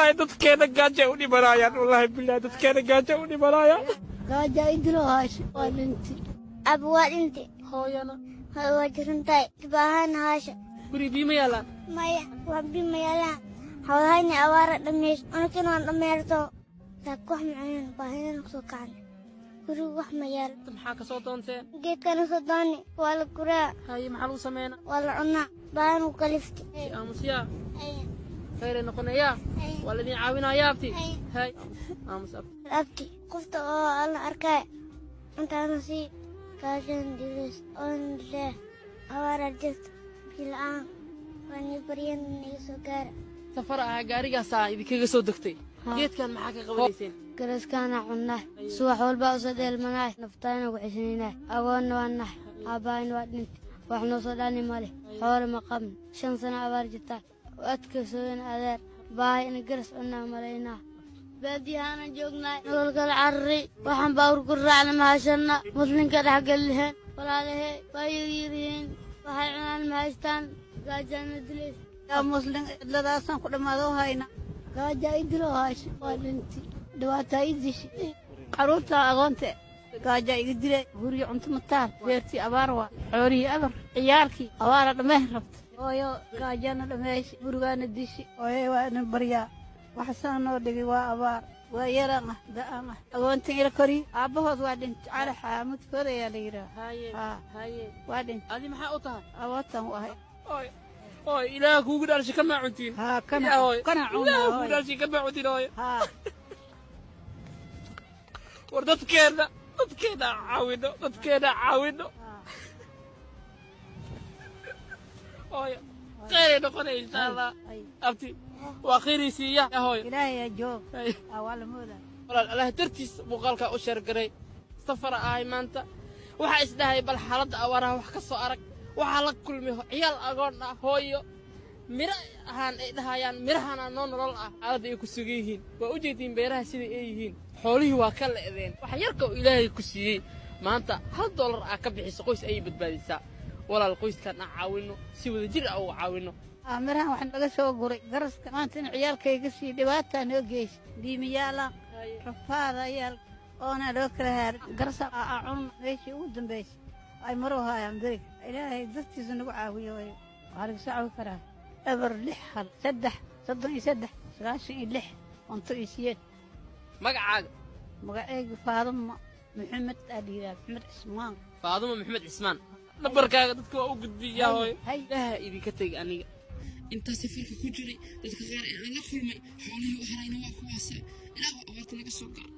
Wallaahi dadkeena gaaja u dhimanayaan. Wallaahi bilahi dadkeena gaaja u dhimanayaan. Gaaja idilo haasho, waa dhintay. Aba waa dhintay. Hooyana? Waa jirantahay, baahan haasha. Guri biyo ma yaalaan? Maya, wax biyo ma yaalaan. Xoolahayna abaara dhameys, unugina waan dhameerto. Saak wax ma cunin, baahidana kusoo kacnay. Guriga wax ma yaalo. Maxaa ka soo doonteen? Geedkana soo dooni, waa la guraa. Haye, maxaa lagu sameynaa? Waa la cunaa, baahan ku kalifti. Si aamusyaa, khayray noqonayaa, waa laidin caawinayaa, abti. Hay, aamus, abti. Abti, qofta oo alla arkay intaana sii gaashan dilis oon leh, abaara jirta, biyo la'aan, waa ni baryan, niga soo gaara. Safar ahaa, gaarigaasaa idinkaga soo degtay. Geedkan maxaa ka qabanayseen? Garaskaana cunnah, subax walba usoo dheelmanaay, naftayna ku xisinaynay. Agoonna waa nax, aabbaayna waa dhintay, wax noo soo dhani male, xoolo ma qabno. 5 sano abaar jirtaa, adkaysooyin adeer, baahi ina garas cunnaa malaynaa. Baadiyahaana joognay, nolol kala carari, waxaan baawur ku raacna mahashanna, muslinka dhexgeliheen. Walaalahee waa yaryaryihiin, waxay cunaan ma haystaan, gaajaana dilays. Yaa muslim, cidladaasaan ku dhammaado hayna. Gaaja idilo haasho, waa dhintay, dhibaataa i dishay. Carruurta agoonta gaaja iga dilay. Guriga cunto ma taal, beertii abaar waa, xoolihii abar, ciyaalkii abaara dhammayn rabta. Hooyo, gaajana dhammeesh, gurigaana dishi. Hooyo, waa ina baryaa, waxa saa noo dhigay waa abaar, waa yaraan ah, da'aan ah. Agoonta ila kori, aabbahood waa dhintay. Cali Xaamud Food ayaa la yidhaah. Haye. Haa. Haye. Waa dhintay. Adi maxaa u tahay? Abootan u ahay. Hooy, hooy, Ilaah kuugu dhaarshay, kan maa cuntiin? Haa, kana. Yaa hooy. Kana cunaa. Ilaah kuugu Hooy. dhaarshay, kan maa cuntiin, hooy? Haa. War dadkeena, dadkeena caawino, dadkeena caawino. Hooyo, khayray noqonay insha Allah. Abti, waa khayraysiiya, hooyo. Ilaahay yaa joog. Hay. Aa, waa la moodaa. Walaal, Allah dartiis muuqaalkaa u sheergaray. Safara ahay maanta, waxaa isdhahay bal xaaladda abaaraha wax ka soo arag. Waxaa la kulmay ciyaal agoon ah, hooyo miro ahaan ay dhahayaan mirahana noo nolol ah. Xaaladda ay ku sugan yihiin waa u jeediin, beeraha sida ay yihiin, xoolihii waa ka le'deen. Wax yarka oo Ilaahay ku siiyey maanta $1 aa ka bixiso, qoys ayay badbaadisaa. Walaal, qoyskan aan caawinno, si wada jir ah uga caawinno. Aa, mirahan wax naga soo guray garaska maanta in ciyaalkayga sii dhibaataa noo geysa, dhiimiyaala rafaada ayaal oona loo kala haarin. Garasa aa cun, meeshii ugu dambaysay ay maru haayaan beriga. Ilaahay dartiisa nagu caawiyo. Way waxaa laga soo caawi karaa 0613 33 96 58. Magacaaga? Magacayga Faaduma Maxamed aa la yidhaha, Maxamed Cismaan. Faaduma Maxamed Cismaan, nambarkaaga dadka waa u gudbiyaa, hooyo. Hay. Ilaaha idinka tegay. Aniga intaa safarka ku jiray, dadka qaar ee aan la kulmay, xoolihii u harayna waa kuwaasa. Ilaah abaarta naga soo gaar.